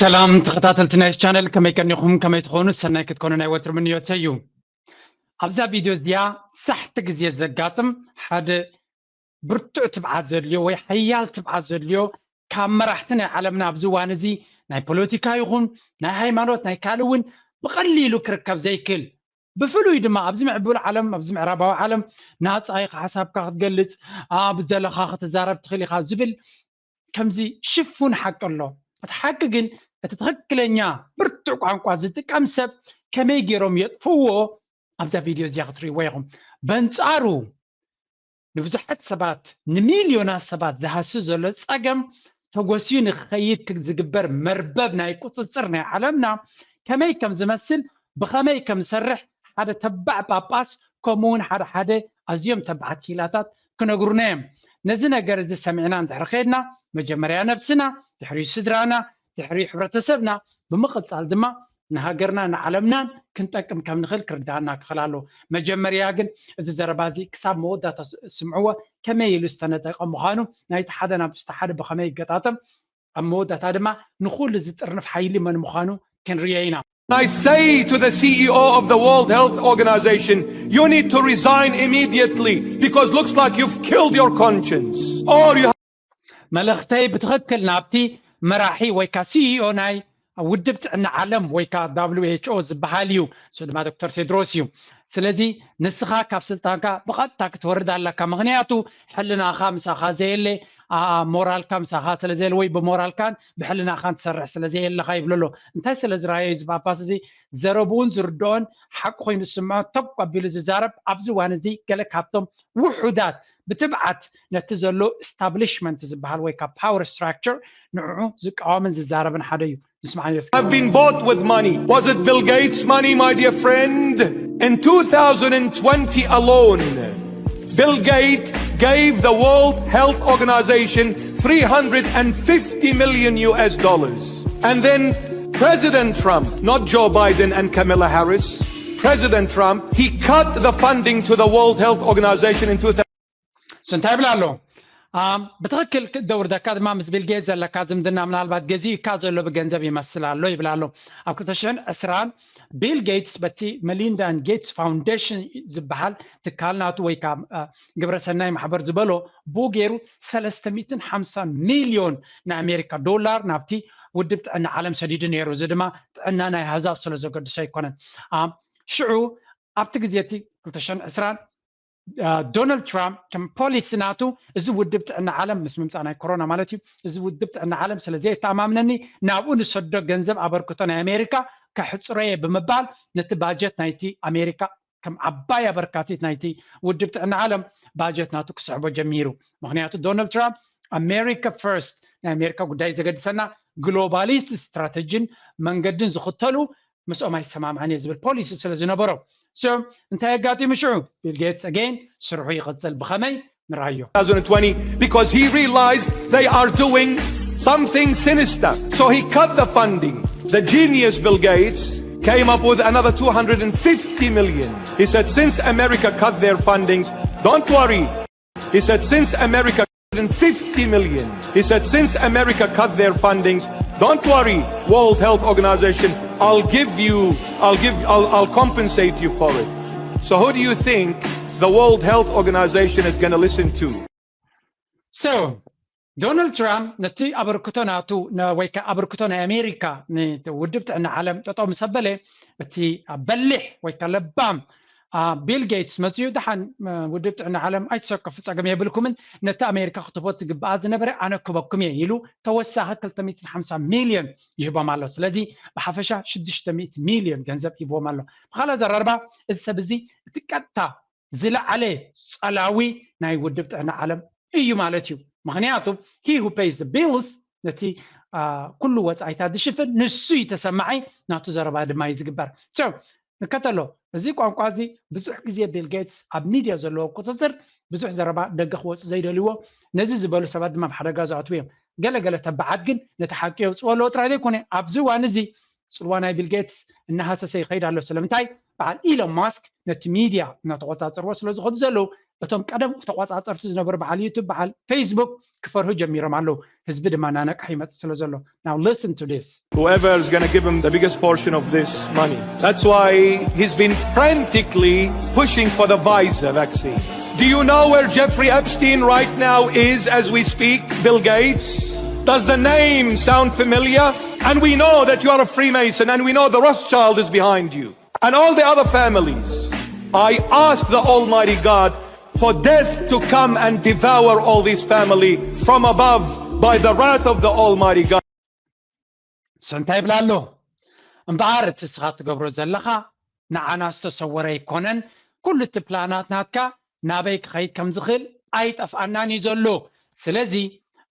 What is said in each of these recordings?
ሰላም ተኸታተልቲ ናይ ቻነል፣ ከመይ ቀኒኹም? ከመይ ትኾኑ? ሰናይ ክትኮኑ ናይ ወትሩ ምንዮተይ እዩ። ኣብዛ ቪድዮ እዚኣ ሳሕቲ ግዜ ዘጋጥም ሓደ ብርቱዕ ትብዓት ዘድልዮ ወይ ሓያል ትብዓት ዘድልዮ ካብ መራሕቲ ናይ ዓለምና ኣብዚ እዋን እዚ ናይ ፖለቲካ ይኹን ናይ ሃይማኖት ናይ ካልእ እውን ብቐሊሉ ክርከብ ዘይክእል፣ ብፍሉይ ድማ ኣብዚ ምዕቡል ዓለም፣ ኣብዚ ምዕራባዊ ዓለም ናጻ ኢኻ ሓሳብካ ክትገልጽ፣ ኣብ ዘለኻ ክትዛረብ ትኽእል ኢኻ ዝብል ከምዚ ሽፉን ሓቂ ኣሎ። እቲ ሓቂ ግን እቲ ትኽክለኛ ብርቱዕ ቋንቋ ዝጥቀም ሰብ ከመይ ገይሮም የጥፍዎ ኣብዛ ቪድዮ እዚኣ ክትርእይዎ ኢኹም። በንጻሩ ንብዙሓት ሰባት ንሚልዮናት ሰባት ዝሃሲ ዘሎ ጸገም ተጎስዩ ንክኸይድ ዝግበር መርበብ ናይ ቁጽጽር ናይ ዓለምና ከመይ ከም ዝመስል ብኸመይ ከም ዝሰርሕ ሓደ ተባዕ ጳጳስ ከምኡ እውን ሓደ ሓደ ኣዝዮም ተባዓት ክኢላታት ክነግሩና እዮም። ነዚ ነገር እዚ ሰሚዕና እንድሕሪ ከድና መጀመርያ ነብስና፣ ድሕሪኡ ስድራና፣ ድሕሪኡ ሕብረተሰብና፣ ብምቕጻል ድማ ንሃገርና ንዓለምናን ክንጠቅም ከም ንኽእል ክርዳኣና ክኽእል ኣለዎ። መጀመርያ ግን እዚ ዘረባ እዚ ክሳብ መወዳእታ ስምዕዎ፣ ከመይ ኢሉ ዝተነጠቀ ምዃኑ፣ ናይቲ ሓደ ናብቲ ሓደ ብኸመይ ይገጣጠም፣ ኣብ መወዳእታ ድማ ንኹሉ ዝጥርንፍ ሓይሊ መን ምዃኑ ክንርእዮ ኢና። I say to the C E O of the World Health Organization, you need to resign immediately because looks like you've killed your conscience or you መልእኽተይ ብትኽክል ናብቲ መራሒ ወይ ካ ሲኢኦ ናይ ውድብ ጥዕና ዓለም ወይ ካ W H O ዝበሃል እዩ። እሱ ድማ ዶክተር ቴድሮስ እዩ። ስለዚ ንስኻ ካብ ስልጣንካ ብቐጥታ ክትወርድ ኣለካ። ምኽንያቱ ሕልናኻ ምሳኻ ዘየለ፣ ሞራልካ ምሳኻ ስለ ዘየለ ወይ ብሞራልካን ብሕልናኻን ትሰርሕ ስለ ዘየለኻ ይብሎ ኣሎ። እንታይ ስለ ዝረኣዮ እዩ እዚ ጳጳስ እዚ ዘረብኡን ዝርድኦን ሓቂ ኮይኑ ዝስምዖ ተብ ኣቢሉ ዝዛረብ ኣብዚ እዋን እዚ ገለ ካብቶም ውሑዳት ብትብዓት ነቲ ዘሎ establishment ዝበሃል ወይ ካብ power structure ንዕኡ ዝቃወምን ዝዛረብን ሓደ እዩ። ንስማዓዮ እስኪ። I've been bought with money. Was it Bill Gates' money, my dear friend? In two thousand twenty alone, Bill Gates gave the World Health Organization three hundred fifty million U S dollars. And then President Trump, not Joe Biden and Kamala Harris, President Trump, he cut the funding to the World Health Organization in two thousand. እሱ እንታይ ይብል ኣሎ? ብትኽክል ክደውርደካ ድማ ምስ ቢል ጌትስ ዘለካ ዝምድና ምናልባት ገዚእካ ዘሎ ብገንዘብ ይመስል ኣሎ ይብል ኣሎ። ኣብ ክልተ ሽሕን ዕስራን ቢል ጌትስ በቲ መሊንዳን ጌትስ ፋውንዴሽን ዝበሃል ትካል ናቱ ወይ ከዓ ግብረሰናይ ማሕበር ዝበሎ ብኡ ገይሩ ሰለስተ ሚእትን ሓምሳን ሚልዮን ናይ ኣሜሪካ ዶላር ናብቲ ውድብ ጥዕና ዓለም ሰዲዱ ነይሩ። እዚ ድማ ጥዕና ናይ ኣህዛብ ስለ ዘገድሶ ኣይኮነን። ሽዑ ኣብቲ ግዜ እቲ ክልተ ሽሕን ዕስራን ዶናልድ ትራምፕ ከም ፖሊሲ ናቱ እዚ ውድብ ጥዕና ዓለም ምስ ምምፃእ ናይ ኮሮና ማለት እዩ፣ እዚ ውድብ ጥዕና ዓለም ስለ ዘየተኣማምነኒ ናብኡ ንሰዶ ገንዘብ ኣበርክቶ ናይ ኣሜሪካ ከሕፅሮ እየ ብምባል ነቲ ባጀት ናይቲ ኣሜሪካ ከም ዓባይ ኣበርካቲት ናይቲ ውድብ ጥዕና ዓለም ባጀት ናቱ ክስሕቦ ጀሚሩ። ምክንያቱ ዶናልድ ትራምፕ ኣሜሪካ ፈርስት ናይ ኣሜሪካ ጉዳይ ዘገድሰና ግሎባሊስት ስትራተጂን መንገድን ዝኽተሉ ምስኦም ኣይሰማምዕን እየ ዝብል ፖሊሲ ስለ ዝነበሮ so እንታይ ኣጋጢሙ ሽዑ ቢል ጌትስ ኣጌን ስርሑ ይቕፅል ብኸመይ ንራዮ two thousand twenty because he realized they are doing something sinister. So he cut the funding. The genius Bill Gates came up with another two hundred fifty million. He said, since America cut their fundings, don't worry. He said, since America fifty million. He said, since America cut their fundings, don't worry, World Health Organization, I'll give you, I'll give, I'll, I'll compensate you for it. So who do you think the World Health Organization is going to listen to? So ዶናልድ ትራምፕ ነቲ ኣበርክቶ ናቱ ወይ ከዓ ኣበርክቶ ናይ ኣሜሪካ ንውድብ ጥዕና ዓለም ጠጠው ምስ ኣበለ እቲ በሊሕ ወይ ከዓ ለባም ቢል ጌትስ መፅኡ ደሓን ውድብ ጥዕና ዓለም ኣይትሰከፉ ፀገም የብልኩምን ነቲ ኣሜሪካ ክትቦ ትግብኣ ዝነበረ ኣነ ክበኩም እየ ኢሉ ተወሳኺ ክልተ ሚእትን ሓምሳ ሚልዮን ይህቦም ኣሎ። ስለዚ ብሓፈሻ ሽዱሽተ ሚእቲ ሚልዮን ገንዘብ ይህብዎም ኣሎ። ብካልእ ኣዘራርባ እዚ ሰብ እዚ እቲ ቀጥታ ዝለዓለ ጸላዊ ናይ ውድብ ጥዕና ዓለም እዩ ማለት እዩ። ምክንያቱ he who pays the bills ነቲ ኩሉ ወጻኢታት ዝሽፍን ንሱ እዩ ተሰማዓይ ናቱ ዘረባ ድማ እዩ ዝግበር። So ንከተሎ እዚ ቋንቋ እዚ ብዙሕ ግዜ ቢል ጌትስ ኣብ ሚድያ ዘለዎ ቁፅፅር ብዙሕ ዘረባ ደገ ክወፁ ዘይደልይዎ ነዚ ዝበሉ ሰባት ድማ ኣብ ሓደጋ ዝኣትዉ እዮም። ገለገለ ተባዓት ግን ነቲ ሓቂ የውፅዎ ኣለዎ ጥራይ ዘይኮነ ኣብዚ እዋን እዚ ፅልዋ ናይ ቢል ጌትስ እናሃሰሰ ይኸይድ ኣሎ። ስለምንታይ በዓል ኢሎን ማስክ ነቲ ሚድያ እናተቆፃፀርዎ ስለዝኸዱ ዘለዉ እቶም ቀደም ተቆጻጸርቲ ዝነበሩ በዓል ዩቱብ በዓል ፌስቡክ ክፈርሁ ጀሚሮም ኣለዉ። ህዝቢ ድማ እናነቅሐ ይመጽእ ስለ ዘሎ። Now listen to this. Whoever is going to give him the biggest portion of this money. That's why he's been frantically pushing for the Pfizer vaccine. Do you know where Jeffrey Epstein right now is as we speak? Bill Gates? Does the name sound familiar? And we know that you are a Freemason, and we know the Rothschild is behind you, and all the other families. I ask the Almighty God for death to come and devour all these family from above by the wrath of the Almighty God. ሰንታ ይብላ ኣሎ። እምበኣር እቲ እስኻ ትገብሮ ዘለኻ ንዓና ዝተሰወረ ኣይኮነን። ኩሉ እቲ ፕላናት ናትካ ናበይ ክኸይድ ከም ዝኽእል ኣይጠፍኣናን እዩ ዘሎ። ስለዚ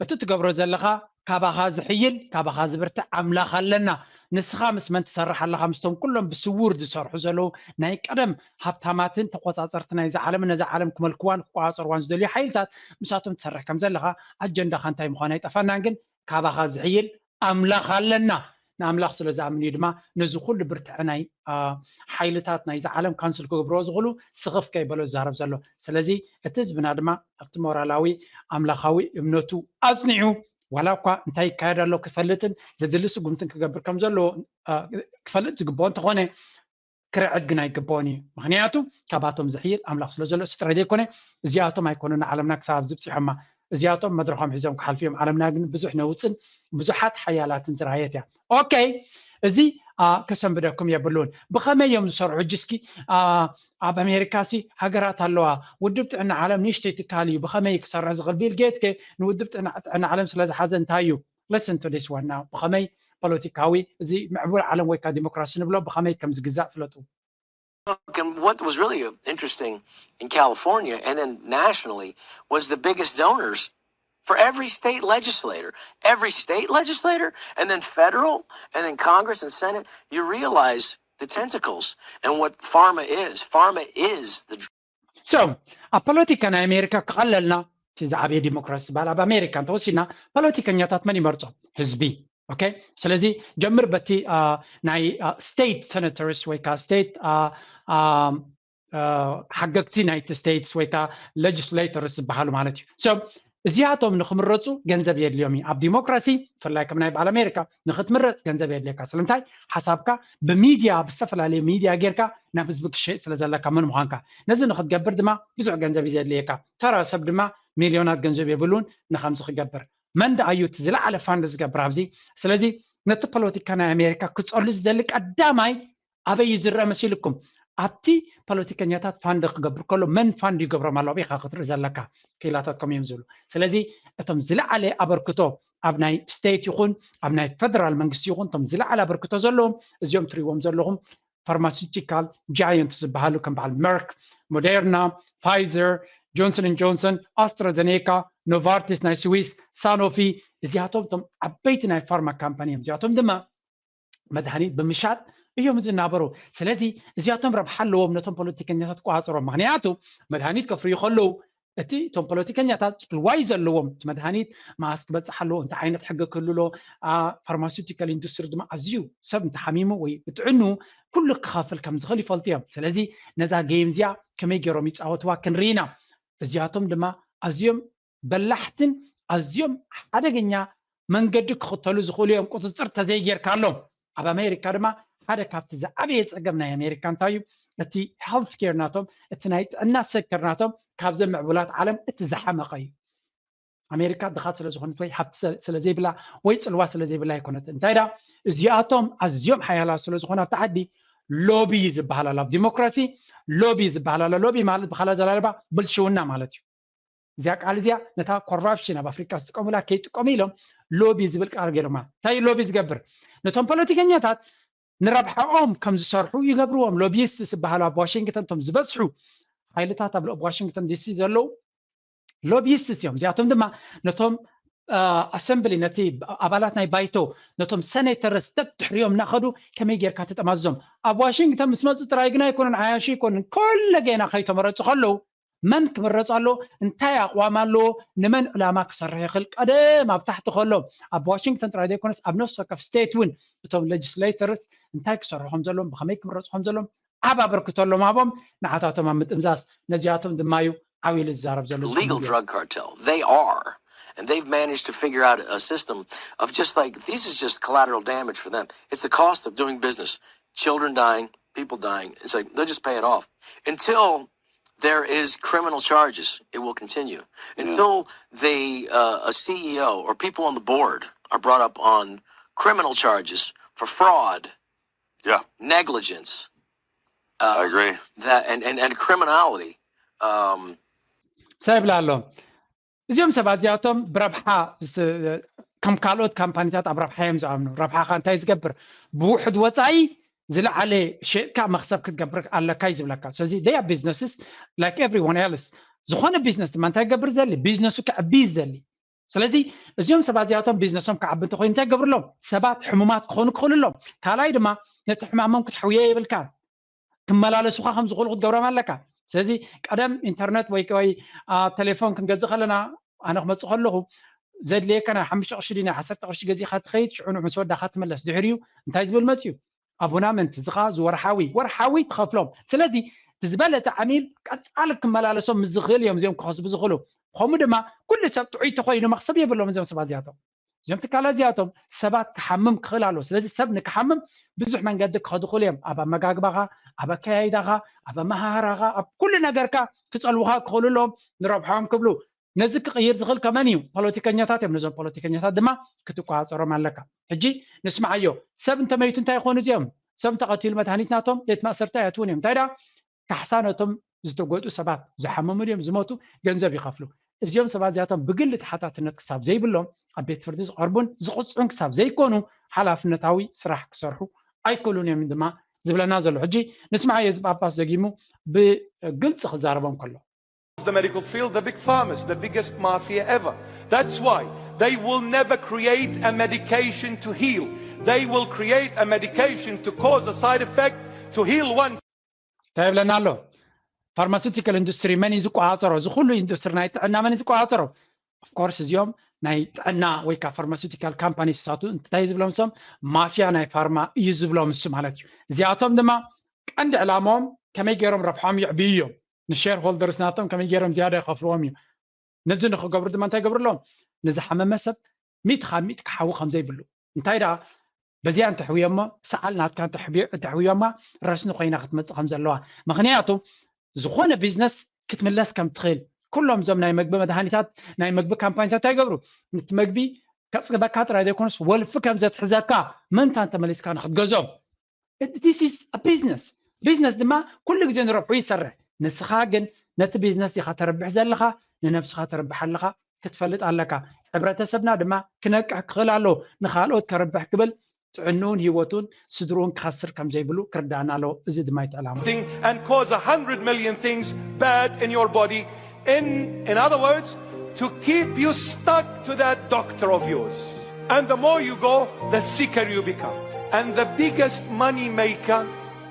እቲ ትገብሮ ዘለኻ ካባኻ ዝሕይል ካባኻ ዝብርትዕ ኣምላኽ ኣለና። ንስኻ ምስ መን ትሰርሕ ኣለኻ? ምስቶም ኩሎም ብስውር ዝሰርሑ ዘለዉ ናይ ቀደም ሃብታማትን ተቆጻጸርቲ ናይዛ ዓለምን ነዛ ዓለም ክመልክዋን ክቆጻጸርዋን ዝደልዩ ሓይልታት ምሳቶም ትሰርሕ ከም ዘለኻ ኣጀንዳኻ እንታይ ምዃኑ ኣይጠፋናን። ግን ካባኻ ዝሕይል ኣምላኽ ኣለና። ንኣምላኽ ስለ ዝኣምን እዩ ድማ ነዚ ኩሉ ብርትዐ ናይ ሓይልታት ናይዚ ዓለም ካንስል ክገብርዎ ዝኽእሉ ስኽፍ ከይበሎ ዝዛረብ ዘሎ። ስለዚ እቲ ህዝብና ድማ ኣብቲ ሞራላዊ ኣምላኻዊ እምነቱ ኣጽኒዑ ዋላ እኳ እንታይ ይካየድ ኣሎ ክፈልጥን ዘድሊ ስጉምትን ክገብር ከም ዘለዎ ክፈልጥ ዝግብኦ እንተኾነ ክርዕድ ግን ኣይግብኦን እዩ። ምክንያቱ ካባቶም ዝሕይል ኣምላኽ ስለ ዘሎ እሱ ጥራይ ዘይኮነ እዚኣቶም ኣይኮኑን ንዓለምና ክሳብ ኣብዚ ብፂሖማ። እዚኣቶም መድረኾም ሒዞም ክሓልፉ እዮም። ዓለምና ግን ብዙሕ ነውፅን ብዙሓት ሓያላትን ዝረኣየት እያ። ኦኬ፣ እዚ ከሰንብደኩም የብሉን። ብኸመይ እዮም ዝሰርሑ? ሕጂ እስኪ ኣብ ኣሜሪካ ሲ ሃገራት ኣለዋ። ውድብ ጥዕና ዓለም ንእሽተይ ትካል እዩ። ብኸመይ ክሰርሕ ዝኽእል? ቢል ጌት ከ ንውድብ ጥዕና ዓለም ስለዝሓዘ እንታይ እዩ? Listen to this one now. ብኸመይ ፖለቲካዊ እዚ ምዕቡል ዓለም ወይ ከዓ ዲሞክራሲ ንብሎ ብኸመይ ከም ዝግዛእ ፍለጡ። And what was really interesting in California and then nationally was the biggest donors for every state legislator, every state legislator, and then federal, and then Congress and Senate. You realize the tentacles and what pharma is. Pharma is the so ኣብ ፖለቲካ ናይ ኣሜሪካ ክቐለልና እቲ ዝዓበየ ዲሞክራሲ ዝበሃል ኣብ ኣሜሪካ እንተወሲድና ፖለቲከኛታት መን ይመርጾ? ህዝቢ። ኦኬ፣ ስለዚ ጀምር በቲ ናይ ስቴት ሰነተርስ ወይ ከዓ ስቴት ሓገግቲ ናይቲ ስቴትስ ወይ ከዓ ሌጅስሌተርስ ዝበሃሉ ማለት እዩ። እዚኣቶም ንክምረፁ ገንዘብ የድልዮም እዩ። ኣብ ዲሞክራሲ ብፍላይ ከም ናይ በዓል ኣሜሪካ ንክትምረፅ ገንዘብ የድልየካ። ስለምንታይ? ሓሳብካ ብሚድያ ብዝተፈላለዩ ሚድያ ጌርካ ናብ ህዝቢ ክሸይጥ ስለ ዘለካ መን ምዃንካ። ነዚ ንክትገብር ድማ ብዙሕ ገንዘብ እዩ ዘድልየካ። ተራ ሰብ ድማ ሚልዮናት ገንዘብ የብሉን ንከምዚ ክገብር። መን ደኣ እዩ እቲ ዝለዓለ ፋንድ ዝገብር ኣብዚ? ስለዚ ነቲ ፖለቲካ ናይ ኣሜሪካ ክፀሉ ዝደሊ ቀዳማይ ኣበይ እዩ ዝረአ መሲልኩም? ኣብቲ ፖለቲከኛታት ፋንድ ክገብር ከሎ መን ፋንድ ይገብሮም ኣሎ ኢኻ ክትርኢ ዘለካ። ክኢላታት ከምኡ እዮም ዝብሉ። ስለዚ እቶም ዝለዓለ ኣበርክቶ ኣብ ናይ ስቴት ይኹን ኣብ ናይ ፈደራል መንግስቲ ይኹን እቶም ዝለዓለ ኣበርክቶ ዘለዎም እዚኦም ትሪእዎም ዘለኹም ፋርማሲውቲካል ጃየንት ዝበሃሉ ከም በዓል መርክ፣ ሞዴርና፣ ፋይዘር፣ ጆንሰን ን ጆንሰን፣ ኣስትራዘኔካ፣ ኖቫርቲስ ናይ ስዊስ፣ ሳኖፊ እዚኣቶም እቶም ዓበይቲ ናይ ፋርማ ካምፓኒ እዮም። እዚኣቶም ድማ መድሃኒት ብምሻጥ እዮም ዝናበሩ። ስለዚ እዚኣቶም ረብሓ ኣለዎም ነቶም ፖለቲከኛታት ክቆፃፀሮም። ምክንያቱ መድሃኒት ከፍርዩ ከለዉ እቲ እቶም ፖለቲከኛታት ፅልዋ እዩ ዘለዎም። እቲ መድሃኒት መዓስ ክበፅሕ ኣለዎ፣ እንታይ ዓይነት ሕጊ ክህሉ ኣለዎ። ፋርማሲውቲካል ኢንዱስትሪ ድማ ኣዝዩ ሰብ እንተሓሚሙ ወይ ብጥዕኑ ኩሉ ክኸፍል ከም ዝኽእል ይፈልጡ እዮም። ስለዚ ነዛ ጌም እዚኣ ከመይ ገይሮም ይፃወትዋ ክንርኢ ኢና። እዚኣቶም ድማ ኣዝዮም በላሕትን ኣዝዮም ሓደገኛ መንገዲ ክኽተሉ ዝኽእሉ እዮም ቁፅፅር ተዘይጌርካሎም። ኣብ ኣሜሪካ ድማ ሓደ ካብቲ ዝዓበየ ፀገም ናይ ኣሜሪካ እንታይ እዩ? እቲ ሄልት ኬር ናቶም እቲ ናይ ጥዕና ሴክተር ናቶም ካብዘን ምዕቡላት ዓለም እቲ ዝሓመቐ እዩ። ኣሜሪካ ድኻ ስለ ዝኾነት ወይ ሃብቲ ስለ ዘይብላ ወይ ፅልዋ ስለ ዘይብላ ኣይኮነት። እንታይ ዳ እዚኣቶም ኣዝዮም ሓያላት ስለ ዝኾኑ ኣብቲ ዓዲ ሎቢ ዝበሃል ኣሎ። ኣብ ዲሞክራሲ ሎቢ ዝበሃል ኣሎ። ሎቢ ማለት ብኻላ ዘላለባ ብልሽውና ማለት እዩ። እዚኣ ቃል እዚኣ ነታ ኮራፕሽን ኣብ ኣፍሪካ ዝጥቀሙላ ከይጥቀሙ ኢሎም ሎቢ ዝብል ቃል ገይሮማ። እንታይ ሎቢ ዝገብር? ነቶም ፖለቲከኛታት ንረብሓኦም ከም ዝሰርሑ ይገብርዎም። ሎቢስት ዝበሃሉ ኣብ ዋሽንግተን እቶም ዝበዝሑ ሓይልታት ኣብ ዋሽንግተን ዲሲ ዘለዉ ሎቢስት እዮም። እዚኣቶም ድማ ነቶም ኣሰምብሊ ነቲ ኣባላት ናይ ባይቶ ነቶም ሰኔተርስ ደድሕሪኦም እናኸዱ ከመይ ጌርካ ትጠማዝዞም ኣብ ዋሽንግተን ምስ መፁ ጥራይ ግን ኣይኮኑን ዓያሹ ይኮኑን ኮለ ጌና ከይተመረፁ ከለዉ መን ክምረፅ ኣለዎ እንታይ ኣቕዋም ኣለዎ ንመን ዕላማ ክሰርሕ ይኽእል ቀደም ኣብ ታሕቲ ከሎ ኣብ ዋሽንግተን ጥራይ ዘይኮነስ ኣብ ነፍሲ ወከፍ ስቴት እውን እቶም ሌጅስሌተርስ እንታይ ክሰርሑ ከም ዘለዎም ብኸመይ ክምረፁ ከም ዘለዎም ዓብ ኣበርክቶ ኣለዎም ኣብኦም ንዓታቶም ኣብ ምጥምዛዝ ነዚኣቶም ድማ እዩ ዓብዩ ዝዛረብ ዘሎ legal drug cartel. They are. And they've managed to figure out a system of just like, this is just collateral damage for them. It's the cost of doing business. Children dying, people dying. It's like, they'll just pay it off. Until there is criminal charges, it will continue. Until they, uh, a C E O or people on the board are brought up on criminal charges for fraud, Yeah, negligence, I agree. that and, and, and criminality. Um, ሰብ ይብላ ኣሎ። እዚኦም ሰባት እዚኣቶም ብረብሓ ከም ካልኦት ካምፓኒታት ኣብ ረብሓ እዮም ዝኣምኑ። ረብሓኻ እንታይ ዝገብር? ብውሕድ ወፃኢ ዝለዓለ ሸጥካ መክሰብ ክትገብር ኣለካ እዩ ዝብለካ። ስለዚ they are businesses like everyone else። ዝኾነ ቢዝነስ ድማ እንታይ ክገብር ዝደሊ? ቢዝነሱ ክዕቢ እዩ ዝደሊ። ስለዚ እዚኦም ሰባት እዚኣቶም ቢዝነሶም ክዓቢ እንተኮይኑ እንታይ ክገብርሎም? ሰባት ሕሙማት ክኾኑ ክኽእሉ ኣለዎም። ካልኣይ ድማ ነቲ ሕማሞም ክትሕውዮ የብልካ። ክመላለሱኻ ከም ዝኽእሉ ክትገብሮም ኣለካ። ስለዚ ቀደም ኢንተርነት ወይ ወይ ቴሌፎን ክንገዝእ ከለና ኣነ ክመፅእ ከለኹ ዘድልየካ ናይ ሓሙሽተ ቅርሺ ድዩ ናይ ዓሰርተ ቅርሺ ገዚእካ ትኸይድ፣ ሽዑ ንዑ ምስ ወዳእካ ትመለስ። ድሕሪኡ እንታይ ዝብል መፅዩ? ኣቡናመንት፣ ዝኻ ዝወርሓዊ ወርሓዊ ትኸፍሎም። ስለዚ እቲ ዝበለፀ ዓሚል ቀፃሊ ክመላለሶም ምስ ዝኽእል እዮም እዚኦም ክኸስቡ ዝኽእሉ። ከምኡ ድማ ኩሉ ሰብ ጥዑይ ተኮይኑ መክሰብ የብሎም እዚኦም ሰባት እዚኣቶም። እዚኦም ትካላት እዚኣቶም ሰባት ክሓምም ክኽእል ኣለዎ። ስለዚ ሰብ ንክሓምም ብዙሕ መንገዲ ክኸዱ ክኽእሉ እዮም። ኣብ ኣመጋግባኻ፣ ኣብ ኣከያይዳኻ፣ ኣብ ኣመሃህራኻ፣ ኣብ ኩሉ ነገርካ ክፀልውኻ ክኽእሉ ኣለዎም ንረብሓኦም ክብሉ። ነዚ ክቕይር ዝኽእል ከመን እዩ? ፖለቲከኛታት እዮም። ነዞም ፖለቲከኛታት ድማ ክትቆፃፀሮም ኣለካ። ሕጂ ንስማዓዮ፣ ሰብ እንተመይቱ እንታይ ይኾኑ እዚኦም? ሰብ እንተቐቲሉ መድሃኒት ናቶም ቤት ማእሰርቲ ኣይኣትውን እዮም። እንታይ ደኣ ካሕሳ ነቶም ዝተጎድኡ ሰባት፣ ዝሓመሙ ድዮም ዝሞቱ፣ ገንዘብ ይኸፍሉ። እዚኦም ሰባት እዚኣቶም ብግሊ ተሓታትነት ክሳብ ዘይብሎም ኣብ ቤት ፍርዲ ዝቐርቡን ዝቕፅዑን ክሳብ ዘይኮኑ ሓላፍነታዊ ስራሕ ክሰርሑ ኣይክእሉን እዮም ድማ ዝብለና ዘሎ። ሕጂ ንስማዓዮ፣ እዚ ጳጳስ ደጊሙ ብግልፂ ክዛረቦም ከሎ። The medical field, the big pharmas, the biggest mafia ever. That's why they will never create a medication to heal. They will create a medication to cause a side effect to heal one. እንታይ ይብለና ኣሎ? ፋርማሲውቲካል ኢንዱስትሪ መን እዩ ዝቆፃፀሮ? እዚ ኩሉ ኢንዱስትሪ ናይ ጥዕና መን እዩ ዝቆፃፀሮ? ኦፍኮርስ እዚኦም ናይ ጥዕና ወይ ከዓ ፋርማሲውቲካል ካምፓኒ ንሳቱ እንታይ ዝብሎም ንሶም? ማፍያ ናይ ፋርማ እዩ ዝብሎም እሱ ማለት እዩ። እዚኣቶም ድማ ቀንዲ ዕላማኦም ከመይ ገይሮም ረብሓኦም የዕብዩ እዮም። ንሼር ሆልደርስ ናቶም ከመይ ገይሮም ዝያዳ ይኸፍልዎም እዩ። ነዚ ንክገብሩ ድማ እንታይ ይገብሩ ኣለዎም? ንዝሓመመ ሰብ ሚእቲ ካብ ሚእቲ ክሓዊ ከም ዘይብሉ። እንታይ ደኣ በዚኣ እንተሕውዮሞ፣ ሰዓል ናትካ እንተሕብዮ- እንተሕውዮማ ረስኒ ኮይና ክትመፅእ ከም ዘለዋ። ምክንያቱ ዝኾነ ቢዝነስ ክትምለስ ከም ትኽእል ኩሎም እዞም ናይ መግቢ መድሃኒታት፣ ናይ መግቢ ካምፓኒታት እንታይ ይገብሩ? ነቲ መግቢ ከፅግበካ ጥራይ ዘይኮነስ ወልፊ ከም ዘትሕዘካ ምእንታን ተመሊስካ ንክትገዝኦም። This is a business. ቢዝነስ ድማ ኩሉ ግዜ ንረብሑ ይሰርሕ። ንስኻ ግን ነቲ ቢዝነስ ኢኻ ተርብሕ ዘለኻ፣ ንነብስኻ ተርብሕ ኣለኻ ክትፈልጥ ኣለካ። ሕብረተሰብና ድማ ክነቅሕ ክኽእል ኣለዎ። ንኻልኦት ከርብሕ ክብል ጥዕንኡን ህይወቱን ስድርኡን ክኸስር ከም ዘይብሉ ክርዳእና ኣለዎ። እዚ ድማ እዩ እቲ ዕላማ። Thing and cause a hundred million things bad in your body. In, in other words, to keep you stuck to that doctor of yours. And the more you go, the sicker you become. And the biggest money maker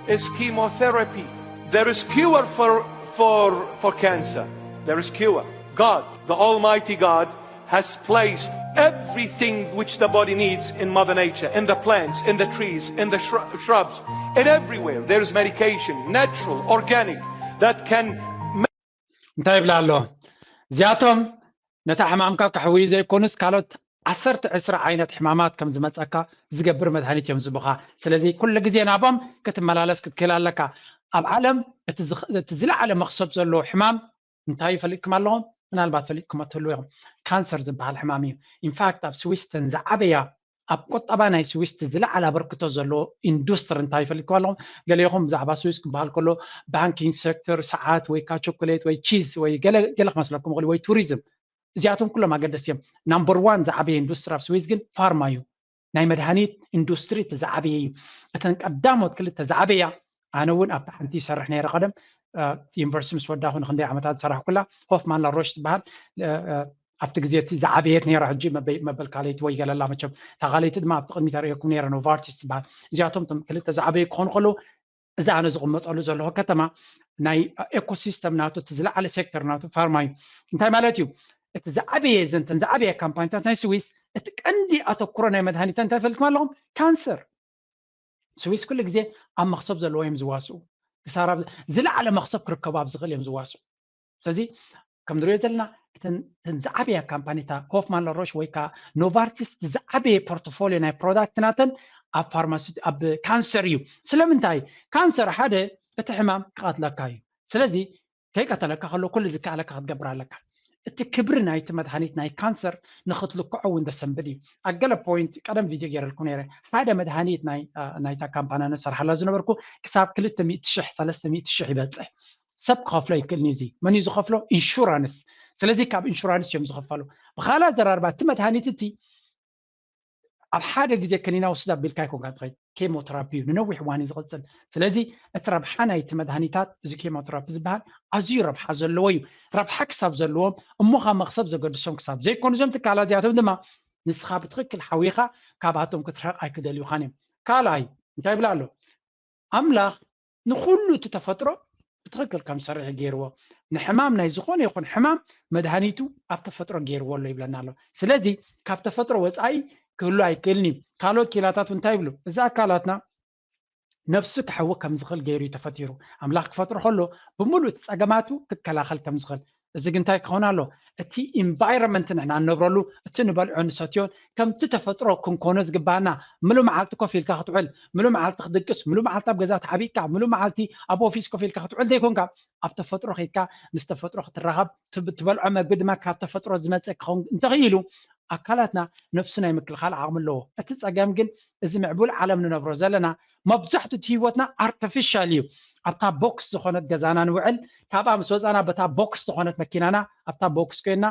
is chemotherapy. There is cure for, for, for cancer. There is cure. God, the Almighty God, has placed everything which the body needs in Mother Nature, in the plants, in the trees, in the shrub- shrubs, in everywhere. There is medication, natural, organic, that can እንታይ ይብላ ኣሎ? እዚኣቶም ነታ ሕማምካ ከሕውዩ ዘይኮኑስ ካልኦት ዓሰርተ ዕስራ ዓይነት ሕማማት ከም ዝመፀካ ዝገብር መድሃኒት እዮም ዝቡኻ። ስለዚ ኩሉ ግዜ ናብኦም ክትመላለስ ክትክእል ኣለካ። ኣብ ዓለም እቲ ዝኽ- እቲ ዝለዓለ መኽሰብ ዘለዎ ሕማም እንታይ ፈሊጥኩም ኣለኹም? ምናልባት ፈሊጥኩም ትህልዉ ኢኹም። ካንሰር ዝበሃል ሕማም እዩ። ኢንፋክት ኣብ ስዊስ ተን ዝዓበያ ኣብ ቁጠባ ናይ ስዊስ እቲ ዝለዓለ ኣበርክቶ ዘለዎ ኢንዱስትሪ እንታይ ፈሊጥኩም ኣለኹም? ገሊኹም ብዛዕባ ስዊስ ክበሃል ከሎ ባንኪንግ ሴክተር፣ ሰዓት ወይ ከዓ ቸኮሌት ወይ ቺዝ ወይ ገለ ገለ ክመስለኩም ይኽእል ወይ ቱሪዝም። እዚኣቶም ኩሎም ኣገደስቲ እዮም። ናምበር ዋን ዝዓበየ ኢንዱስትሪ ኣብ ስዊስ ግን ፋርማ እዩ። ናይ መድሃኒት ኢንዱስትሪ እቲ ዝዓበየ እዩ። እተን ቀዳሞት ክልተ ዝዓበያ ኣነ እውን ኣብታ ሓንቲ ይሰርሕ ነይረ ቀደም ዩኒቨርሲቲ ምስ ወዳኹ ንክንደይ ዓመታት ዝሰራሕኩላ ሆፍማን ላሮሽ ትበሃል። ኣብቲ ግዜ እቲ ዝዓበየት ነይራ። ሕጂ መበል ካልይቲ ወይ ገለላ መቸም እታ ካልይቲ ድማ ኣብቲ ቅድሚት ኣርእየኩም ነይረ ኖቫርቲስ ትበሃል። እዚኣቶም እቶም ክልተ ዝዓበዩ ክኾኑ ከለዉ እዚ ኣነ ዝቕመጠሉ ዘለኹ ከተማ ናይ ኤኮሲስተም ናቱ እቲ ዝለዓለ ሴክተር ናቱ ፋርማ እዩ። እንታይ ማለት እዩ? እቲ ዝዓበየ ዘንተን ዝዓበየ ካምፓኒታት ናይ ስዊስ እቲ ቀንዲ ኣተኩሮ ናይ መድሃኒት እንታይ ፈልጥኩም ኣለኹም? ካንሰር። ስዊስ ኩሉ ግዜ ኣብ መኽሰብ ዘለዎ እዮም ዝዋስኡ። ክሳራ ዝለዓለ መኽሰብ ክርከቡ ኣብ ዝኽእል እዮም ዝዋስኡ። ስለዚ ከም ንሪኦ ዘለና እተን ዝዓበያ ካምፓኒታት ሆፍማን ላሮሽ ወይ ከዓ ኖቫርቲስ ዝዓበየ ፖርትፎሊዮ ናይ ፕሮዳክት ናተን ኣብ ፋርማሲ ኣብ ካንሰር እዩ። ስለምንታይ? ካንሰር ሓደ እቲ ሕማም ክቐትለካ እዩ። ስለዚ ከይቀተለካ ከሎ ኩሉ ዝከኣለካ ክትገብር ኣለካ። እቲ ክብሪ ናይቲ መድሃኒት ናይ ካንሰር ንክትልክዖ እውን ዘሰንብድ እዩ። ኣብ ገለ ፖይንት ቀደም ቪድዮ ገይረልኩ ነይረ። ሓደ መድሃኒት ናይታ ካምፓኒ ኣነ ሰርሓላ ዝነበርኩ ክሳብ ክልተ ሚእቲ ሽሕ ሰለስተ ሚእቲ ሽሕ ይበፅሕ። ሰብ ክኸፍሎ ይክእልኒ። እዚ መን እዩ ዝኸፍሎ? ኢንሹራንስ። ስለዚ ካብ ኢንሹራንስ እዮም ዝኸፈሉ። ብካልእ ኣዘራርባ እቲ መድሃኒት እቲ ኣብ ሓደ ግዜ ከኒና ወስድ ኣቢልካ ይኮንካ ትኸይድ። ኬሞተራፒ እዩ፣ ንነዊሕ እዋን እዩ ዝቕፅል። ስለዚ እቲ ረብሓ ናይቲ መድሃኒታት እዚ ኬሞተራፒ ዝበሃል ኣዝዩ ረብሓ ዘለዎ እዩ። ረብሓ ክሳብ ዘለዎም እሞ ካብ መኽሰብ ዘገድሶም ክሳብ ዘይኮኑ እዞም ትካላት እዚኣቶም ድማ ንስኻ ብትኽክል ሓዊኻ ካብኣቶም ክትርሕቕ ኣይክደልዩኻን እዮም። ካልኣይ እንታይ ይብላ ኣሎ? ኣምላኽ ንኹሉ እቲ ተፈጥሮ ብትኽክል ከም ዝሰርሕ ገይርዎ። ንሕማም ናይ ዝኾነ ይኹን ሕማም መድሃኒቱ ኣብ ተፈጥሮ ገይርዎ ኣሎ ይብለና ኣሎ። ስለዚ ካብ ተፈጥሮ ወፃኢ ክህሉ ኣይክእልን እዩ። ካልኦት ኪላታት እንታይ ይብሉ? እዚ ኣካላትና ነብሱ ክሕዊ ከም ዝኽእል ገይሩ እዩ ተፈጢሩ። ኣምላኽ ክፈጥሮ ከሎ ብምሉእ እቲ ፀገማቱ ክከላኸል ከም ዝኽእል። እዚ ግን እንታይ ክኸውን ኣሎ? እቲ ኢንቫይሮንመንት ንሕና እንነብረሉ፣ እቲ ንበልዖ ንሰትዮን ከምቲ ተፈጥሮ ክንኮኖ ዝግባና፣ ምሉእ መዓልቲ ኮፍ ኢልካ ክትውዕል፣ ምሉእ መዓልቲ ክትድቅስ፣ ምሉእ መዓልቲ ኣብ ገዛ ተዓቢጥካ፣ ምሉእ መዓልቲ ኣብ ኦፊስ ኮፍ ኢልካ ክትውዕል ዘይኮንካ፣ ኣብ ተፈጥሮ ከይድካ ምስ ተፈጥሮ ክትራኸብ፣ ትብ- ትበልዖ መግቢ ድማ ካብ ተፈጥሮ ዝመፀ ክኸውን እንተኽኢሉ ኣካላትና ነብሱ ናይ ምክልኻል ዓቕሚ ኣለዎ። እቲ ፀገም ግን እዚ ምዕቡል ዓለም ንነብሮ ዘለና መብዛሕትኡ እቲ ህይወትና ኣርቲፊሻል እዩ። ኣብታ ቦክስ ዝኾነት ገዛና ንውዕል፣ ካብኣ ምስ ወፃና በታ ቦክስ ዝኾነት መኪናና ኣብታ ቦክስ ኮይና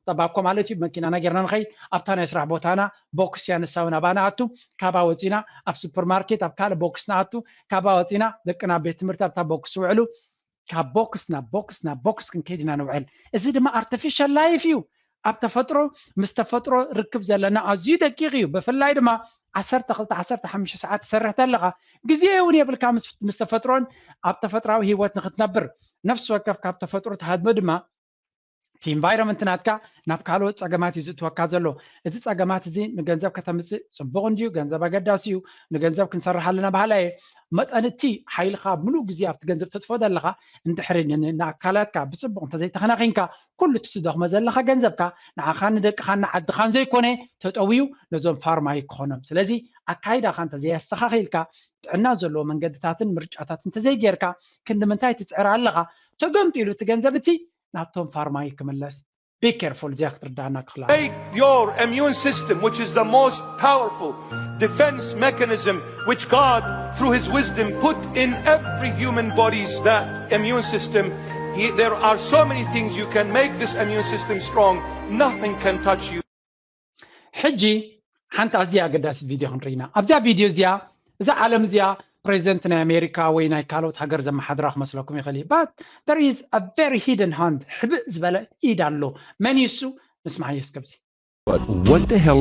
ጠባብኮ ማለት እዩ መኪናና ጌርና ንኸይድ፣ ኣብታ ናይ ስራሕ ቦታና ቦክስ እያ ንሳውን ኣባና ኣቱ፣ ካብኣ ወፂና ኣብ ሱፐርማርኬት ኣብ ካልእ ቦክስ ንኣቱ፣ ካብኣ ወፂና ደቅና ቤት ትምህርቲ ኣብታ ቦክስ ውዕሉ። ካብ ቦክስ ናብ ቦክስ ናብ ቦክስ ክንከይድ ኢና ንውዕል። እዚ ድማ ኣርቲፊሻል ላይፍ እዩ። ኣብ ተፈጥሮ ምስ ተፈጥሮ ርክብ ዘለና ኣዝዩ ደቂቕ እዩ። ብፍላይ ድማ ዓሰርተ ክልተ ዓሰርተ ሓሙሽተ ሰዓት ትሰርሕ ተለኻ ግዜ እውን የብልካ ምስ ምስ ተፈጥሮን ኣብ ተፈጥራዊ ህይወት ንክትነብር። ነፍሲ ወከፍ ካብ ተፈጥሮ ተሃድሞ ድማ እቲ ኢንቫይሮንመንት ናትካ ናብ ካልኦት ፀገማት እዩ ዝእትወካ ዘሎ። እዚ ፀገማት እዚ ንገንዘብ ከተምፅእ ፅቡቕ እንድዩ፣ ገንዘብ ኣገዳሲ እዩ፣ ንገንዘብ ክንሰርሕ ኣለና በሃላይ እየ። መጠን እቲ ሓይልኻ ምሉእ ግዜ ኣብቲ ገንዘብ ተጥፎ ዘለኻ እንድሕሪ ን- ን- ንኣካላትካ ብፅቡቕ እንተዘይተኸናኺንካ ኩሉ እቲ ትደኽሞ ዘለኻ ገንዘብካ ንዓኻን ንደቅኻን ንዓድኻን ዘይኮነ ተጠውዩ ነዞም ፋርማይ ክኾኖም። ስለዚ ኣካይዳኻ እንተዘይኣስተኻኺልካ ጥዕና ዘለዎ መንገድታትን ምርጫታት እንተዘይጌርካ ክንዲ ምንታይ ትፅዕር ኣለኻ? ተገምጢሉ እቲ ገንዘብ እቲ ናብቶም ፋርማይ ክምለስ። Be careful እዚኣ ክትርዳእና ክኽላ Make your immune system, which is the most powerful defense mechanism which God, through His wisdom, put in every human body's that immune system. He, there are so many things you can make this immune system strong. Nothing can touch you. ሕጂ ሓንቲ ኣዝያ ኣገዳሲት ቪድዮ ክንርኢ ኢና። ኣብዛ ቪድዮ እዚኣ እዛ ዓለም እዚኣ ፕሬዚደንት ናይ ኣሜሪካ ወይ ናይ ካልኦት ሃገር ዘመሓድራ ክመስለኩም ይኽእል እዩ። But there is a very hidden hand፣ ሕብእ ዝበለ ኢድ ኣሎ። መን እዩ እሱ? ንስማዓዮ እስከ ኣብዚ። But what the hell?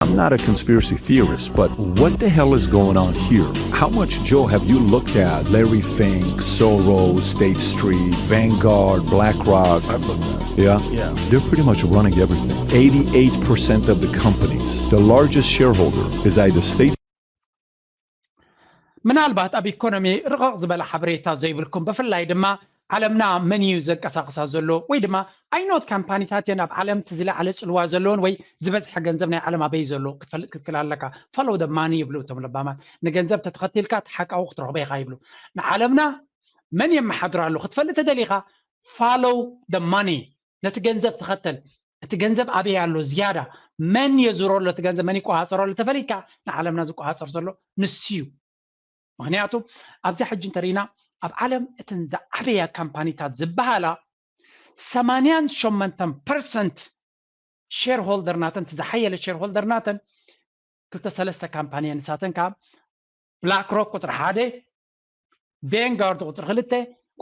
I'm not a conspiracy theorist, but what the hell is going on here? How much, Joe, have you looked at Larry Fink, Soros, State Street, Vanguard, BlackRock? I've looked at it. Yeah? Yeah. They're pretty much running everything. Eighty-eight percent of the companies, the largest shareholder is either State ምናልባት ኣብ ኢኮኖሚ ርቕቕ ዝበለ ሓበሬታ ዘይብልኩም፣ ብፍላይ ድማ ዓለምና መን እዩ ዘንቀሳቕሳ ዘሎ ወይ ድማ ኣይኖት ካምፓኒታት እየን ኣብ ዓለም እቲ ዝለዓለ ፅልዋ ዘለዎን ወይ ዝበዝሐ ገንዘብ ናይ ዓለም ኣበይ ዘሎ ክትፈልጥ ክትክል ኣለካ። Follow the money ይብሉ እቶም ለባማት። ንገንዘብ ተተኸቲልካ እቲ ሓቃዊ ክትረኽቦ ኢኻ ይብሉ። ንዓለምና መን የመሓድራ ኣሎ ክትፈልጥ ተደሊኻ follow the money፣ ነቲ ገንዘብ ተኸተል። እቲ ገንዘብ ኣበይ ኣሎ ዝያዳ፣ መን የዙሮ ኣሎ እቲ ገንዘብ፣ መን ይቆፃፀሮ ኣሎ ተፈሊጥካ ንዓለምና ዝቆፃፀር ዘሎ ንሱ እዩ። ምክንያቱ ኣብዛ ሕጂ እንተሪኢና ኣብ ዓለም እተን ዝዓበያ ካምፓኒታት ዝበሃላ ሰማንያን ሸሞንተን ፐርሰንት ሼርሆልደር ናተን፣ እቲ ዝሓየለ ሼርሆልደር ናተን ክልተ ሰለስተ ካምፓኒ እየን። ንሳተን ከዓ ብላክ ሮክ ቁፅሪ ሓደ፣ ቬንጋርድ ቁፅሪ ክልተ፣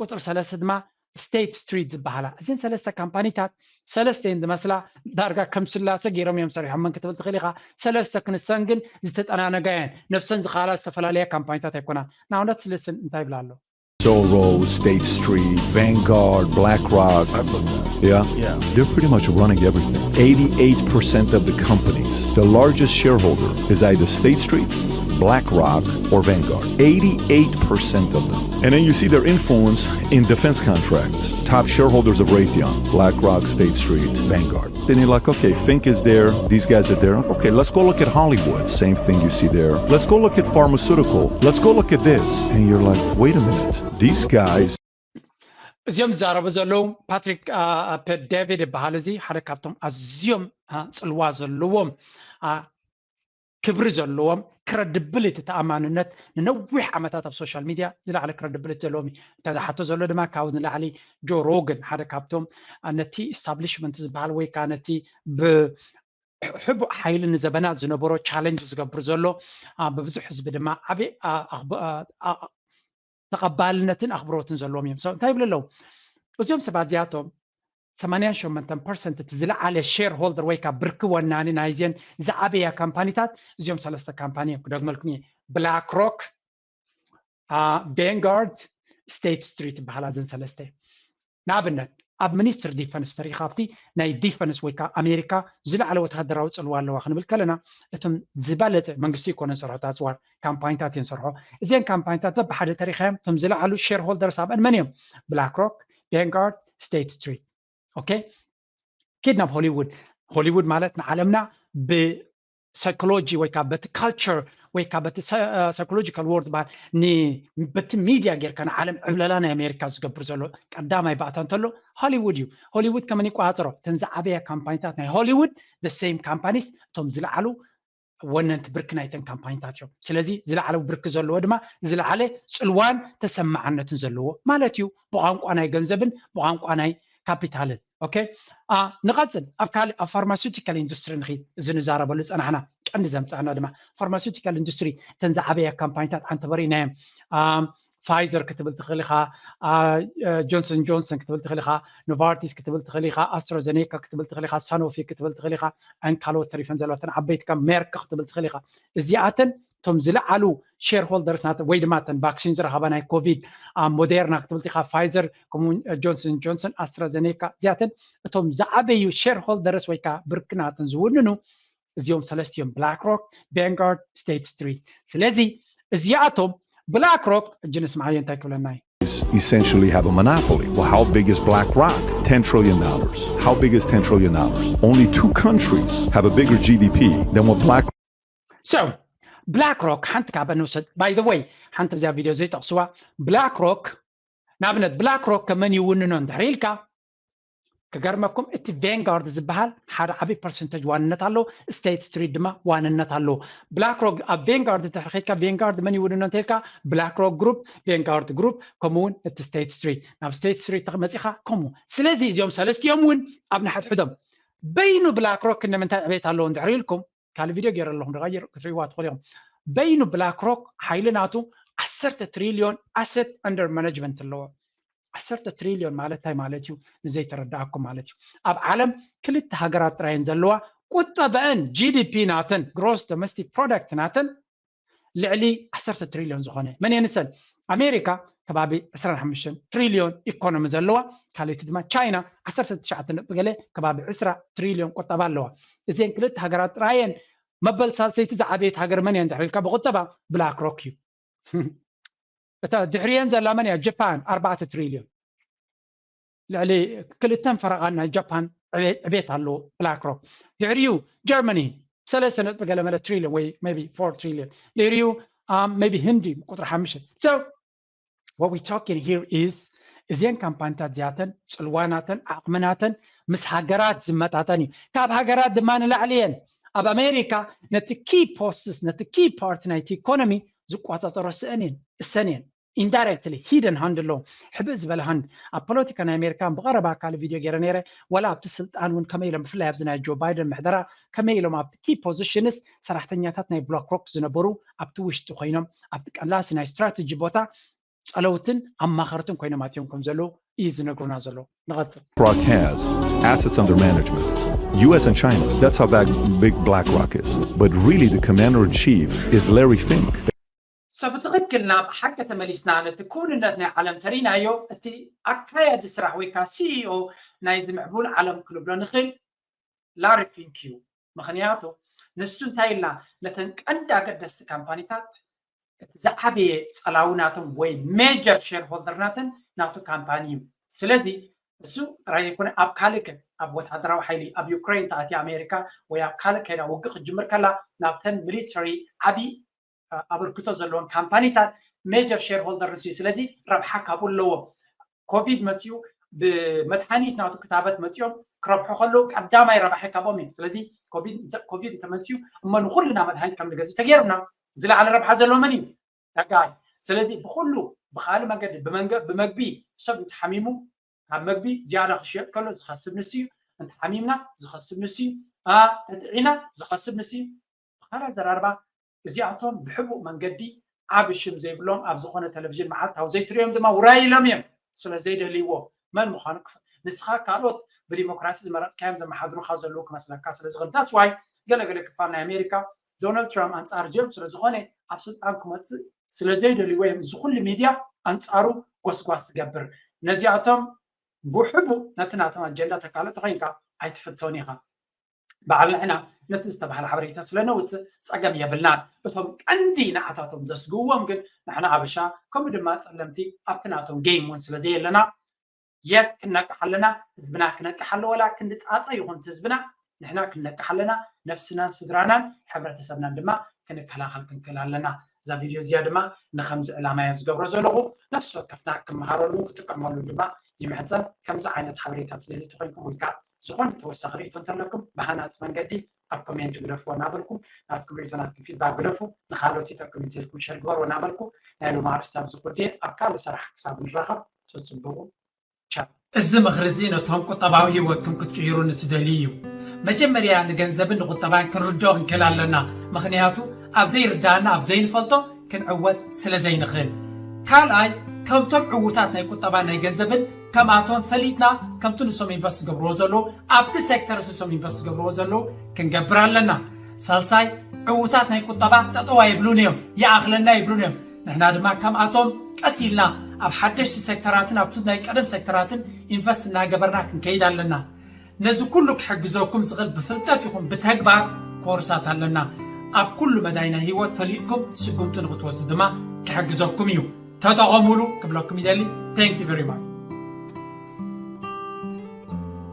ቁፅሪ ሰለስተ ድማ ስቴት ስትሪት ዝበሃላ። እዘን ሰለስተ ካምፓኒታት ሰለስተ እየን ዝመስላ፣ ዳርጋ ከም ስላሰ ገይሮም እዮም ሰሪሖመን ክትብል ትኽእል ኢኻ። ሰለስተ ክንሰን ግን ዝተጠናነጋ እየን። ነብሰን ዝኸኣላ ዝተፈላለያ ካምፓኒታት ኣይኮናን። ንኣብነት ስልስን እንታይ ይብላ ኣሎ? Soros, State Street, Vanguard, BlackRock. I've looked at it. Yeah? Yeah. They're pretty much running everything. Eighty-eight percent of the companies, the largest shareholder is either State Street BlackRock or Vanguard. Eighty-eight percent of them. And then you see their influence in defense contracts. Top shareholders of Raytheon, BlackRock, State Street, Vanguard. Then you're like, okay, Fink is there. These guys are there. Okay, let's go look at Hollywood. Same thing you see there. Let's go look at pharmaceutical. Let's go look at this. And you're like, wait a minute. These guys እዚኦም ዝዛረቡ ዘለዉ ፓትሪክ ዴቪድ ይበሃል። እዚ ሓደ ካብቶም ኣዝዮም ጽልዋ ዘለዎም ክብሪ ዘለዎም ክረድብልቲ ተኣማንነት ንነዊሕ ዓመታት ኣብ ሶሻል ሚድያ ዝለዓለ ክረድብልቲ ዘለዎም እዩ። እንተ ዝሓቶ ዘሎ ድማ ካብኡ ንላዕሊ ጆ ሮግን ሓደ ካብቶም ነቲ ኢስታብሊሽመንት ዝበሃል ወይ ከዓ ነቲ ብሕቡእ ሓይሊ ንዘበናት ዝነበሮ ቻለንጅ ዝገብር ዘሎ ብብዙሕ ህዝቢ ድማ ዓብዪ ተቐባልነትን ኣኽብሮትን ዘለዎም እዮም። እንታይ ይብሉ ኣለዉ? እዚኦም ሰባት እዚኣቶም ሰማንያን ሸሞንተን ፐርሰንት እቲ ዝለዓለ ሼር ሆልደር ወይ ከዓ ብርኪ ወናኒ ናይዘን ዝዓበያ ካምፓኒታት እዚኦም ሰለስተ ካምፓኒ እዮም። ክደግመልኩም እየ። ብላክ ሮክ፣ ቬንጋርድ፣ ስቴት ስትሪት ይበሃላ እዘን ሰለስተ። ንኣብነት ኣብ ሚኒስትር ዲፈንስ ተሪኻ ኣብቲ ናይ ዲፈንስ ወይ ከዓ ኣሜሪካ ዝለዓለ ወታደራዊ ፅልዋ ኣለዋ ክንብል ከለና እቶም ዝበለፀ መንግስቲ ይኮነ ዝሰርሖ ታፅዋር ካምፓኒታት እየን ዝሰርሖ። እዚአን ካምፓኒታት በብሓደ ተሪኻዮም እቶም ዝለዓሉ ሼር ሆልደርስ ኣብአን መን እዮም? ብላክ ሮክ፣ ቬንጋርድ፣ ስቴት ስትሪት። ኦኬ፣ ኪድ ናብ ሆሊውድ። ሆሊውድ ማለት ንዓለምና ብሳይኮሎጂ ወይ ከዓ በቲ ካልቸር ወይ ከዓ በቲ ሳይኮሎጂካል ዎርድ በሃል በቲ ሚድያ ጌርካ ንዓለም ዕብለላ ናይ ኣሜሪካ ዝገብር ዘሎ ቀዳማይ ባእታ እንተሎ ሆሊውድ እዩ። ሆሊውድ ከመን ይቆፃፀሮ? እተን ዝዓበያ ካምፓኒታት ናይ ሆሊውድ the same companies እቶም ዝለዓሉ ወነንቲ ብርኪ ናይተን ካምፓኒታት እዮም። ስለዚ ዝለዓለ ብርኪ ዘለዎ ድማ ዝለዓለ ፅልዋን ተሰማዓነትን ዘለዎ ማለት እዩ። ብቋንቋ ናይ ገንዘብን ብቋንቋ ናይ ካፒታልን። ኦኬ፣ ንቐፅል። ኣብ ካልእ ኣብ ፋርማሲውቲካል ኢንዱስትሪ ንኺድ። እዚ ንዛረበሉ ዝፀናሕና ቀንዲ ዘምፃእና ድማ ፋርማሲውቲካል ኢንዱስትሪ እተን ዝዓበያ ካምፓኒታት ዓንተበሪናዮም። ፋይዘር ክትብል ትኽእል ኢኻ፣ ጆንሰን ጆንሰን ክትብል ትኽእል ኢኻ፣ ኖቫርቲስ ክትብል ትኽእል ኢኻ፣ ኣስትራዘኔካ ክትብል ትኽእል ኢኻ፣ ሳኖፊ ክትብል ትኽእል ኢኻ፣ ኣን ካልኦት ተሪፈን ዘለዋ እተን ዓበይቲ ከም ሜርክ ክትብል ትኽእል ኢኻ። እዚኣተን እቶም ዝለዓሉ ሼር ሆልደርስ ናተ ወይ ድማ እተን ቫክሲን ዝረኸባ ናይ ኮቪድ ሞዴርና ክትብል ኢኻ፣ ፋይዘር ከምኡ ጆንሰን ጆንሰን፣ ኣስትራዘኔካ እዚኣተን እቶም ዝዓበዩ ሼር ሆልደርስ ወይ ከዓ ብርኪ ናተን ዝውንኑ እዚኦም ሰለስቲኦም ብላክ ሮክ፣ ቬንጋርድ፣ ስቴት ስትሪት። ስለዚ እዚኣቶም ብላክ ሮክ እጂ ንስምዓዮ እንታይ ክብለና እዩ። Essentially have a monopoly. Well, how big is BlackRock? Ten trillion dollars. How big is ten trillion dollars? Only two countries have a bigger G D P than what Black So ብላክ ሮክ ሓንቲ ካብ ንውሰድ። By the way ሓንቲ ኣብዚኣ ቪድዮ ዘይጠቕስዋ ብላክ ሮክ ንኣብነት ብላክ ሮክ ከመን ይውንኖ እንድሕር ኢልካ ክገርመኩም እቲ ቬንጋርድ ዝበሃል ሓደ ዓብዪ ፐርሰንተጅ ዋንነት ኣለዎ። ስቴት ስትሪት ድማ ዋንነት ኣለዎ። ብላክ ሮክ ኣብ ቬንጋርድ እንድሕር ከይድካ ቬንጋርድ መን ይውንኖ እንተኢልካ ብላክ ሮክ ግሩፕ፣ ቬንጋርድ ግሩፕ ከምኡ እውን እቲ ስቴት ስትሪት። ናብ ስቴት ስትሪት መፂኻ ከምኡ። ስለዚ እዚኦም ሰለስቲኦም እውን ኣብ ንሓድሕዶም በይኑ ብላክ ሮክ ንምንታይ ዕቤት ኣለዎ እንድሕር ኢልኩም ካልእ ቪድዮ ገይረ ኣለኹ ንቐይር ክትሪእዋ ትኽእሉ ኢኹም። በይኑ ብላክ ሮክ ሓይሊ ናቱ ዓሰርተ ትሪልዮን ኣሰት ኣንደር ማኔጅመንት ኣለዎ። ዓሰርተ ትሪልዮን ማለት እንታይ ማለት እዩ? ንዘይተረዳእኩም ማለት እዩ። ኣብ ዓለም ክልተ ሃገራት ጥራየን ዘለዋ ቁጠበአን ጂዲፒ ናተን ግሮስ ዶሜስቲክ ፕሮዳክት ናተን ልዕሊ ዓሰርተ ትሪልዮን ዝኾነ መን የንሰን? ኣሜሪካ ከባቢ ዕስራን ሓሙሽተን ትሪልዮን ኢኮኖሚ ዘለዋ፣ ካልእቲ ድማ ቻይና ዓሰርተ ትሽዓተ ነጥቢ ገለ ከባቢ ዕስራ ትሪልዮን ቁጠባ ኣለዋ። እዚአን ክልተ ሃገራት ጥራየን መበል ሳልሰይቲ ዝዓበየት ሃገር መን እያ እንድሕር ኢልካ ብቁጠባ ብላክ ሮክ እዩ። እታ ድሕሪአን ዘላ መን እያ? ጃፓን ኣርባዕተ ትሪልዮን። ልዕሊ ክልተን ፈረቓን ናይ ጃፓን ዕቤት ኣለዎ ብላክ ሮክ። ድሕሪኡ ጀርመኒ ሰለስተ ነጥቢ ገለ መለ ትሪልዮን ወይ maybe ፎር ትሪልዮን። ድሕሪኡ maybe ህንዲ ቁፅሪ ሓሙሽተ። So what we talking here is እዚአን ካምፓኒታት እዚኣተን ፅልዋናተን ዓቕምናተን ምስ ሃገራት ዝመጣጠን እዩ። ካብ ሃገራት ድማ ንላዕሊ እየን። ኣብ ኣሜሪካ ነቲ ኪ ፖስትስ ነቲ ኪ ፓርት ናይቲ ኢኮኖሚ ዝቆፃፀሮ ስአን እየን እሰን እየን። ኢንዳይሬክትሊ ሂደን ሃንድ ኣለዎም። ሕብእ ዝበለ ሃንድ ኣብ ፖለቲካ ናይ ኣሜሪካ ብቐረባ ካልእ ቪድዮ ገይረ ነይረ። ዋላ ኣብቲ ስልጣን እውን ከመይ ኢሎም ብፍላይ ኣብዚ ናይ ጆ ባይደን ምሕደራ ከመይ ኢሎም ኣብቲ ኪ ፖዚሽንስ ሰራሕተኛታት ናይ ብላክ ሮክ ዝነበሩ ኣብቲ ውሽጢ ኮይኖም ኣብቲ ቀላሲ ናይ ስትራቴጂ ቦታ ጸለውትን ኣማኸርትን ኮይኖም ኣትዮም ከም ዘለዉ እዩ ዝነግሩና ዘሎ። ንቐጽል። BlackRock has assets under management. U S and China, that's how big BlackRock is. But really the commander in chief is Larry Fink. So ብትኽክል ናብ ሓቂ ተመሊስና ነቲ ክውንነት ናይ ዓለም ተሪናዮ። እቲ ኣካያዲ ስራሕ ወይ ከዓ ሲኢኦ ናይዚ ምዕቡል ዓለም ክንብሎ ንኽእል ላሪ ፊንክ እዩ። ምኽንያቱ ንሱ እንታይ ኢልና፣ ነተን ቀንዲ ኣገደስቲ ካምፓኒታት እቲ ዝዓበየ ጸላዊ ናቶም ወይ ሜጀር ሼርሆልደር ናተን ናቱ ካምፓኒ እዩ። ስለዚ እሱ ጥራይ ኣይኮነ፣ ኣብ ካልእ ከ ኣብ ወታደራዊ ሓይሊ ኣብ ዩክሬን ተኣትያ ኣሜሪካ ወይ ኣብ ካልእ ከይዳ ውግእ ክትጅምር ከላ ናብተን ሚሊተሪ ዓቢ ኣበርክቶ ዘለዎን ካምፓኒታት ሜጀር ሼርሆልደር ንሱ እዩ። ስለዚ ረብሓ ካብኡ ኣለዎ። ኮቪድ መፅኡ ብመድሓኒት ናቱ ክታበት መፅኦም ክረብሑ ከለዉ ቀዳማይ ረባሒ ካብኦም እዩ። ስለዚ ኮቪድ እንተ- ኮቪድ እንተመፅኡ እሞ ንኩልና መድሃኒት ከም ንገዝእ ተገይሩና ዝለዓለ ረብሓ ዘለዎ መን እዩ? ታጋይ። ስለዚ ብኩሉ ብካልእ መንገዲ ብመንገ- ብመግቢ ሰብ እንተሓሚሙ ካብ መግቢ ዝያዳ ክሽየጥ ከሎ ዝኸስብ ንሱ እዩ። እንተሓሚምና ዝኸስብ ንሱ እዩ። ኣ ተጥዒና ዝኸስብ ንሱ እዩ። ብኻልእ ኣዘራርባ እዚኣቶም ብሕቡእ መንገዲ ዓቢ ሽም ዘይብሎም ኣብ ዝኾነ ቴሌቪዥን መዓልታዊ ዘይትርእዮም ድማ ውራይ ኢሎም እዮም ስለ ዘይደልይዎ መን ምዃኑ ክፍ- ንስኻ ካልኦት ብዲሞክራሲ ዝመረፅካዮም ዘመሓድሩኻ ዘለዉ ክመስለካ ስለ ዝኽእል that's why ገለገለ ክፋል ናይ ኣሜሪካ ዶናልድ ትራምፕ ኣንፃር እዚኦም ስለ ዝኾነ ኣብ ስልጣን ክመፅእ ስለ ዘይደልይዎ እዮም እዚ ኩሉ ሚድያ ኣንፃሩ ጎስጓስ ዝገብር ነዚኣቶም ብሕቡእ ነቲ ናቶም ኣጀንዳ ተካልእ ተኾይንካ ኣይትፍቶን ኢኻ በዓል ንሕና ነቲ ዝተባህለ ሓበሬታ ስለ ነውፅእ ፀገም የብልናን እቶም ቀንዲ ንዓታቶም ዘስግዎም ግን ንሕና ኣበሻ ከምኡ ድማ ፀለምቲ ኣብቲ ናቶም ጌም እውን ስለ ዘየለና የስ ክነቅሕ ኣለና ህዝብና ክነቅሕ ኣለዎ ወላ ክንዲ ፃፀ ይኹን ህዝብና ንሕና ክንነቅሕ ኣለና ነብስናን ስድራናን ሕብረተሰብናን ድማ ክንከላኸል ክንክእል ኣለና እዛ ቪድዮ እዚኣ ድማ ንከምዚ ዕላማ እየ ዝገብሮ ዘለኹ ነፍሲ ወከፍና ክመሃረሉ ክጥቀመሉ ድማ ይምሕፀን ከምዚ ዓይነት ሓበሬታ ትደልዩ ተኮይንኩም ወይ ከዓ ዝኾነ ተወሳኺ ርእቶ እንተለኩም ብሃናፂ መንገዲ ኣብ ኮሜንት ግደፍዎ እናበልኩ ናትኩም ርእቶ ናትኩም ፊድባክ ግደፉ ንካልኦት ይጠቅም እንተልኩም ሸር ግበርዎ እናበልኩ ናይ ሎማ ኣርስታ ኣብዚ ኩዴ ኣብ ካልእ ስራሕ ክሳብ ንራኸብ ተፅብቑ ቻው እዚ ምኽሪ እዚ ነቶም ቁጠባዊ ህይወትኩም ክትቅይሩ ንትደልዩ እዩ መጀመርያ ንገንዘብን ንቁጠባን ክንርድኦ ክንክእል ኣለና ምኽንያቱ ኣብ ዘይርዳእና ኣብ ዘይንፈልጦ ክንዕወት ስለ ዘይንኽእል ካልኣይ ከምቶም ዕዉታት ናይ ቁጠባን ናይ ገንዘብን ከምኣቶም ፈሊጥና ከምቲ ንሶም ኢንቨስት ዝገብርዎ ዘለዉ ኣብቲ ሴክተር ንሶም ኢንቨስት ዝገብርዎ ዘለዉ ክንገብር ኣለና። ሳልሳይ ዕዉታት ናይ ቁጠባ ጠጠው ኣይብሉን እዮም፣ ይኣኽለና ኣይብሉን እዮም። ንሕና ድማ ከምኣቶም ቀስ ኢልና ኣብ ሓደሽቲ ሴክተራትን ኣብቲ ናይ ቀደም ሴክተራትን ኢንቨስት እናገበርና ክንከይድ ኣለና። ነዚ ኩሉ ክሕግዘኩም ዝኽእል ብፍልጠት ይኹን ብተግባር ኮርሳት ኣለና። ኣብ ኩሉ መዳይ ናይ ህይወት ፈሊጥኩም ስጉምቲ ንክትወስዱ ድማ ክሕግዘኩም እዩ። ተጠቐሙሉ ክብለኩም ይደሊ። Thank you very much።